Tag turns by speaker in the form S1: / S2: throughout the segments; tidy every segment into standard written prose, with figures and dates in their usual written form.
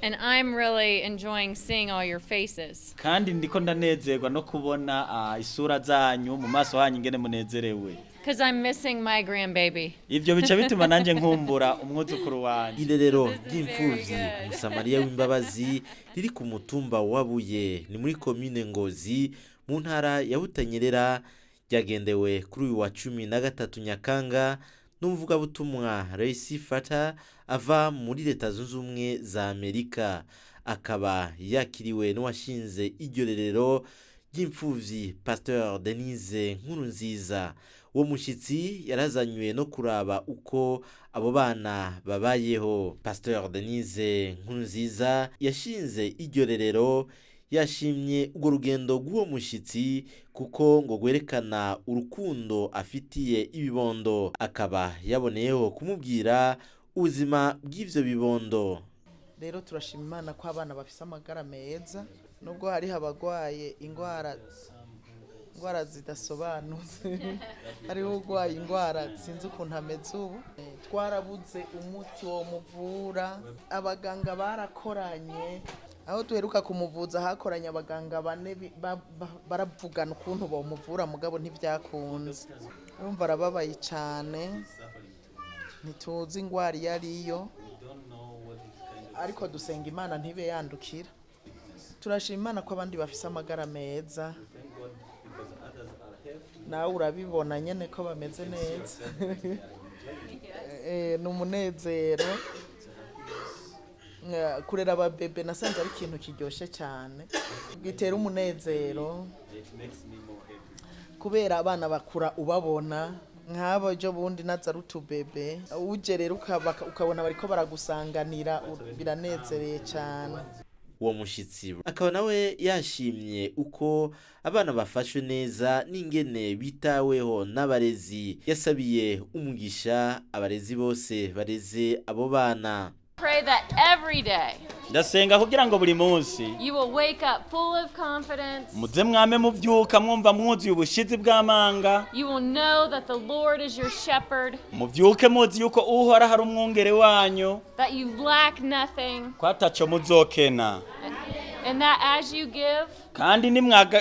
S1: And I'm really enjoying seeing all your faces.
S2: Kandi ndiko ndanezerwa no kubona isura zanyu mu maso hanyu ingene munezerewe.
S1: Because I'm missing my grandbaby.
S2: Ivyo bica bituma nanjye nkumbura umwuzukuru wanjye.
S3: Irerero
S1: This is
S3: ry'imfuvyi
S1: very good.
S3: Umusamariya w'imbabazi riri ku mutumba wa Buye, ni muri komine Ngozi mu ntara ya Butanyerera, ryagendewe kuri uyu wa 13 Nyakanga n'umuvugabutumwa Reisi Fata ava muri Leta Zunze Ubumwe za Amerika, akaba yakiriwe n'uwashinze iryo rerero ry'imfuvyi Pasteur Denise Nkurunziza. Uwo mushyitsi yarazanywe no kuraba uko abo bana babayeho. Pasteur Denise Nkurunziza yashinze iryo rerero yashimye urwo rugendo rw'uwo mushyitsi kuko ngo rwerekana urukundo afitiye ibibondo, akaba yaboneyeho kumubwira ubuzima bw'ivyo bibondo.
S4: Rero turashima Imana ko abana bafise amagara meza nubwo hariho abagwaye ingwara zidasobanutse. Hariho urwaye ingwara sinzi ukuntu ameze ubu. Twarabuze umuti wo muvura, abaganga barakoranye. Aho duheruka kumuvuza hakoranye abaganga bane, baravugana ukuntu bomuvura, mugabo ntibyakunze. Urumva arababaye cane, ntituzi ingwara iyo ariyo, ariko dusenga Imana ntibe yandukira. Turashima Imana ko abandi bafise amagara meza, nawe urabibona nyene ko bameze neza. Ni umunezero. Kurera ababebe nasanze ari ikintu kiryoshe cyane, gitera umunezero, kubera abana bakura ubabona nk'abo. Ejo bundi naza ari utubebe, uje rero ukabona bariko baragusanganira, biranezereye cyane.
S3: Uwo mushyitsi akaba nawe yashimye uko abana bafashwe neza n'ingene bitaweho n'abarezi. Yasabiye umugisha abarezi bose bareze abo bana.
S1: Pray that every day
S2: Ndasenga kugira ngo buri munsi
S1: you will wake up full of confidence.
S2: muze mwame muvyuka mwumva mwuzuye ubushizi bw'amanga.
S1: You will know that the Lord is your shepherd,
S2: Muvyuke muzi yuko Uhoraho ari umwungere wanyu,
S1: that you lack nothing,
S2: ko ataco muzokena,
S1: and that as you give,
S2: kandi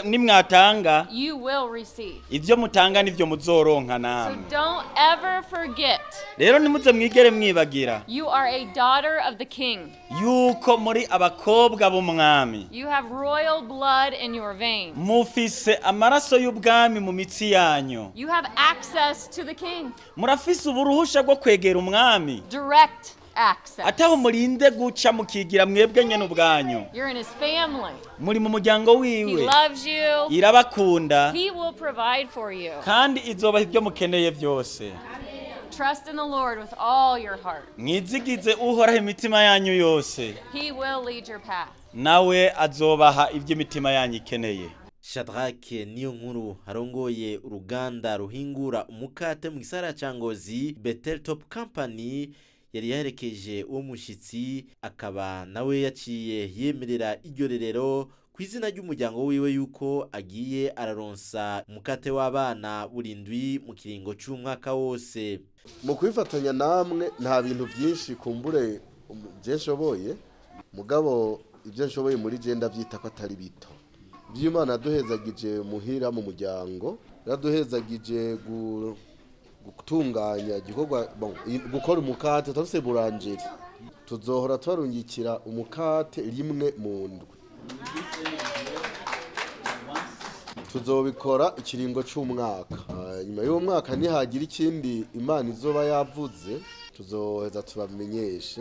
S2: nimwatanga
S1: you will receive.
S2: ivyo mutanga nivyo muzoronka
S1: So
S2: namwe.
S1: don't ever forget
S2: Rero nimuze mwigere mwibagira
S1: you are a daughter of the King.
S2: yuko muri abakobwa b'umwami.
S1: You have royal blood in your veins.
S2: Mufise amaraso y'ubwami mu mitsi yanyu.
S1: You have access to the King,
S2: Murafise uburuhusha bwo kwegera umwami,
S1: direct access.
S2: ataho murinde guca mukigira mwebwe nyene ubwanyu.
S1: You're in his family.
S2: Muri mu muryango
S1: He
S2: wiwe.
S1: loves you.
S2: Irabakunda,
S1: He will provide for you.
S2: kandi izobaha ibyo mukeneye byose.
S1: Trust in the Lord with all your heart.
S2: Mwizigize Uhoraho imitima yanyu yose,
S1: He will lead your path.
S2: nawe azobaha ibyo imitima yanyu ikeneye.
S3: Shadrake niyo nkuru arongoye uruganda ruhingura umukate mu gisagara ca Ngozi, Betel Top Company, yari yaherekeje uwo mushyitsi, akaba nawe yaciye yemerera iryo rerero ku izina ry'umuryango wiwe yuko agiye araronsa umukate w'abana buri ndwi mu kiringo c'umwaka wose.
S5: Mu kwifatanya namwe nta bintu byinshi kumbure bye nshoboye, mugabo ibyo nshoboye muri je ndabyita ko atari bito. Iby'Imana yaduhezagije muhira mu muryango, yaduhezagije gutunganya igikorwa, bon, gukora umukate. Turafise boulangerie, tuzohora tubarungikira umukate rimwe mu ndwi. Tuzobikora ikiringo c'umwaka. Nyuma y'uwo mwaka nihagira ikindi Imana izoba yavuze, tuzoheza tubamenyeshe.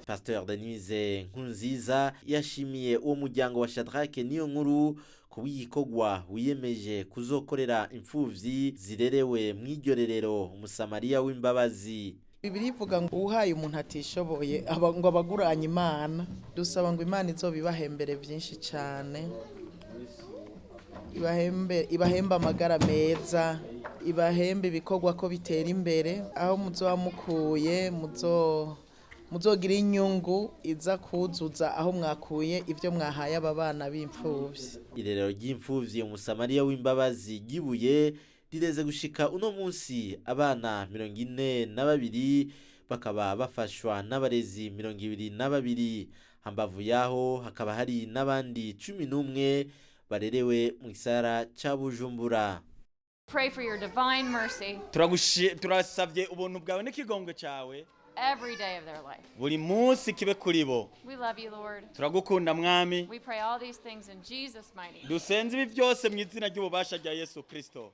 S3: Pasteur Denise Nkurunziza yashimiye uwo muryango wa Shadrake niyo nkuru ku bw'igikorwa wiyemeje kuzokorera imfuvyi zirerewe mw'iryo rerero Umusamariya w'imbabazi.
S4: Bibiri ivuga ngo uhaye umuntu atishoboye ngo abaguranye Imana. Dusaba ngo Imana izobibahembere byinshi cyane, ibahembe, ibahembe amagara meza, ibahembe ibikorwa ko bitera imbere aho muzoba mukuye, muzogira inyungu iza kuzuza aho mwakuye ibyo mwahaye aba bana b'imfuvyi.
S3: Irerero ry'imfuvyi Umusamariya w'imbabazi ryibuye rireze gushika uno munsi abana 42, bakaba bafashwa n'abarezi 22. Hambavu yaho hakaba hari n'abandi 11 barerewe mu gisagara ca Bujumbura.
S1: Pray for your divine mercy
S2: Turasavye ubuntu bwawe n'ikigongwe cawe
S1: every day of their life.
S2: buri munsi kibe kuri bo.
S1: We love you, Lord.
S2: Turagukunda mwami.
S1: We pray all these things in Jesus' mighty name.
S2: Dusenze ibi byose mu izina ry'ububasha rya Yesu Kristo.